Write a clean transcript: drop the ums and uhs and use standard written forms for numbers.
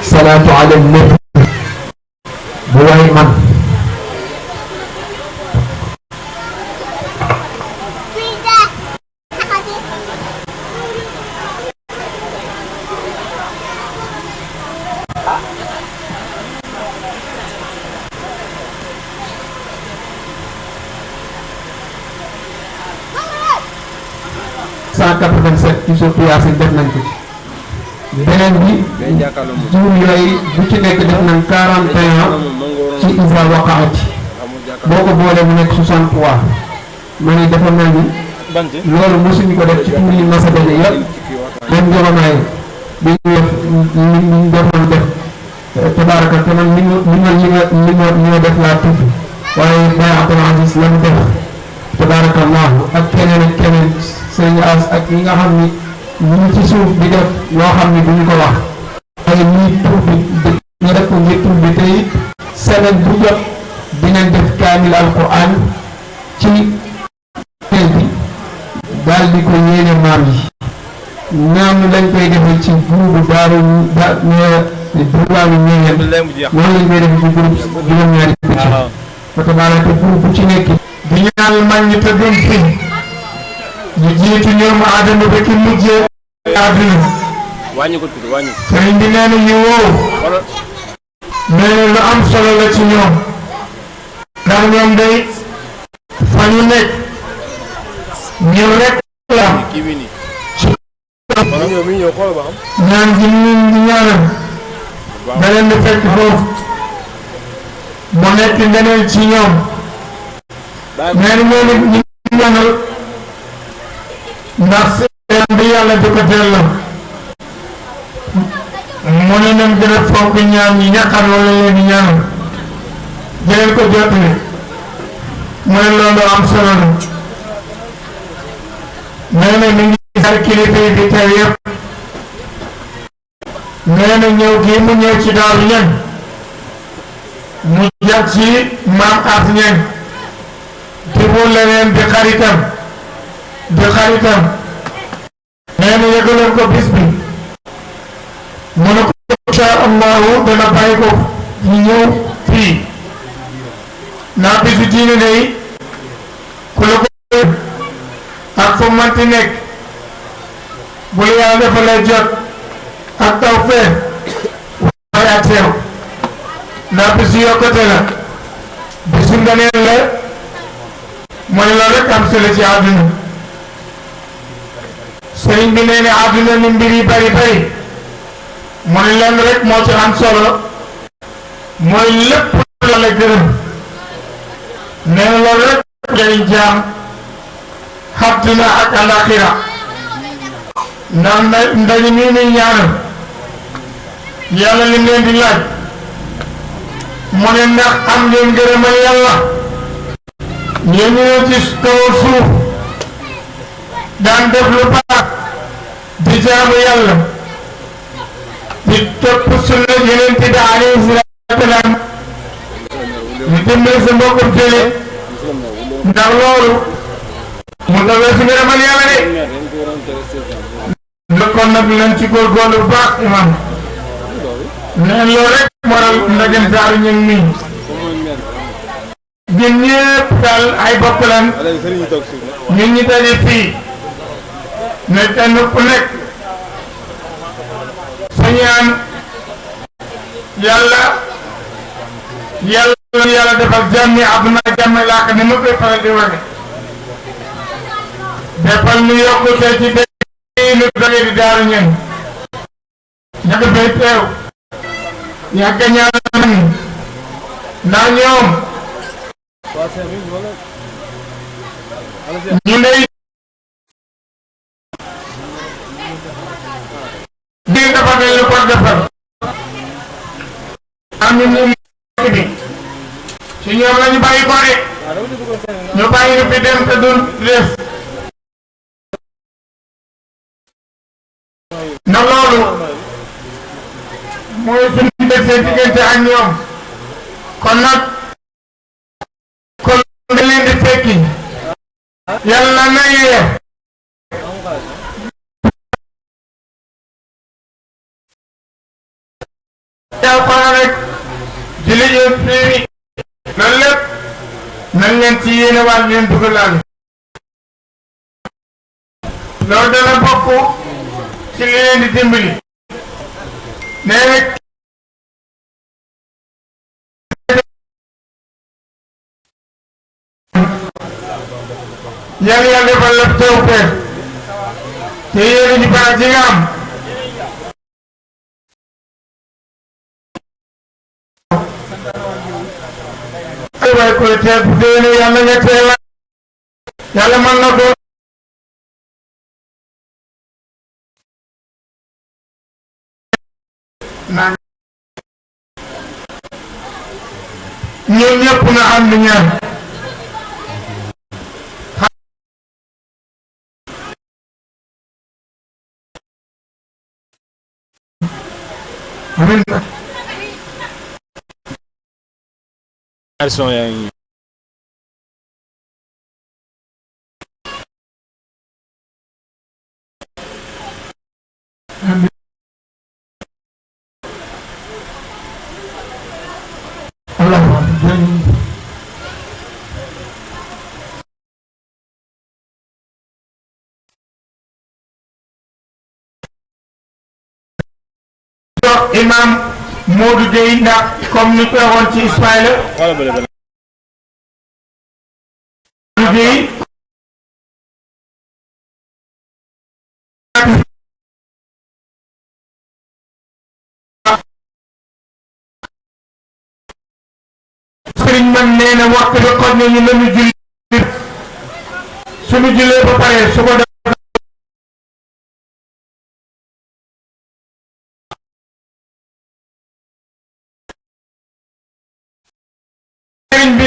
salaatu ala nabi bu way man cent 87 ci suuf Yaasin def nañ ko ci beneen bi jur yooyu bu ci nekk def nañ 41 ci isa waqaati boo ko boole mu nekk 63 ma ne dafa mel ni loolu mosuñu ko def ci tur yi masa dene yëpp même jamonoy bi ñu defoon def tabaraka te man li ma def laa tudd waaye Baye Abdoul Aziz la mu def tabarakallahu ak keneen ak keneen sëñ as ak ñi nga xam ni ñu ngi ci suuf di def loo xam ni duñu ko wax waaye ñii tur bi ñu def ko ngir tur bi te it semaine bu jot dinañ def kaamil alquran ci teel bi daal di ko yéene maam yi ñaam lañ koy defee ci groupe daaru duwaalu ñeeween noonu lañ koy defee ci groupe juróom-ñaari picc fa tabaraka groupe bu ci nekk di ñaan mag ñi te gëm fi ñu jiitu ñoom Adama ba ki mujjee àdduna wàññi ko tuuti wàññi sëriñ bi nee na ñu woo nee na lu am solo la ci ñoom ndax ñoom day fa ñu nekk ñëw rek la kii bi nii ci xool ba am ñaan gi ñu di ñaanal da leen di fekk foofu mu nekk ngeneel ci ñoom nee na ñoom it ñu ñaanal ndax seen bi yàlla di ko delloo mu ne nañ gën a fonk ñaan yi ñàkkar wala leen di ñaanal jëleen ko jotale mu ne loolu am solo la nee na mi ngi sar kilifa yi fi teew yëpp nee na ñëw gii mu ñëw ci daaw ñen mu jàpp ci maam as ñen di bu leneen di xaritam nee na yëgaloon ko bis bi mu ne ko insha allahu dana bàyyi ko ñu ñëw fii naa bisu diine day ku la ko ak fu manti nekk bu la yàlla defalee jot ak taw fee waaye ak seew naa bisu yokkate la bisu nganeel la mooy loolu rek am solo ci àdduna sëriñ bi nee na àdduna ni mbir yi bari bari mu ne lenn rek moo ci am solo mooy lépp la la gërëm nee na loolu rek jariñ jaam àdduna ak alaxira ndax ndaje mii nuy ñaanal yàlla lim leen di laaj mu ne ndax am ngeen gërëmal yàlla ngeen ñëw ci kaw suuf daan def lu baax di jaamu yàlla di topp sunna Yonent bi alayhi salaatu wa salaam di dimbali sa mbokkum jullit ndax loolu mu nga weesu ngërëmal yàlla de ndax kon nag leen ci góorgóorlu bu baax imam neen loolu rek moral ndajem saaru ñun nii ñun ñëpp daal ay bokk lan ñun ñi daje fii ne kenn ku nekk sa ñaan yàlla defal jàmmi àdduna jàmmi laaka ni ma koy faral di waxe defal nu yokkute ci dëkk nu doge di daaru ñen ñàkk fay teew yàgg ñaan ndax ñoom ñu ndey biir dafa mel ni ko defar am ñu bi ci ñoom la ñu bàyyi ko de ñu bàyyi fi dem te du des na loolu mooy suñu desee diggante ak ñoom kon nag kon nga leen di fekki yàlla na yee alxuraan rek julli yëpp loolu lépp nañ leen ci yéene waat leen dugalaale loolu dana bokk ci li leen di dimbali nee rek yàlla yàlla defal la teew feer te yéene ñu baax ji nga am ay waay koy teew bu déwéne yàlla nga teew yàlla mën na ko naan ñoom ñëpp na am lu ñaan amiin son yaa ngi imam Modou Gueye ndax comme ni ko waxoon ci Ismaïla Gueye sëriñ man nee na waxtu bi xoj nañu lañu julli suñu jullee ba pare su ko def sëriñ bi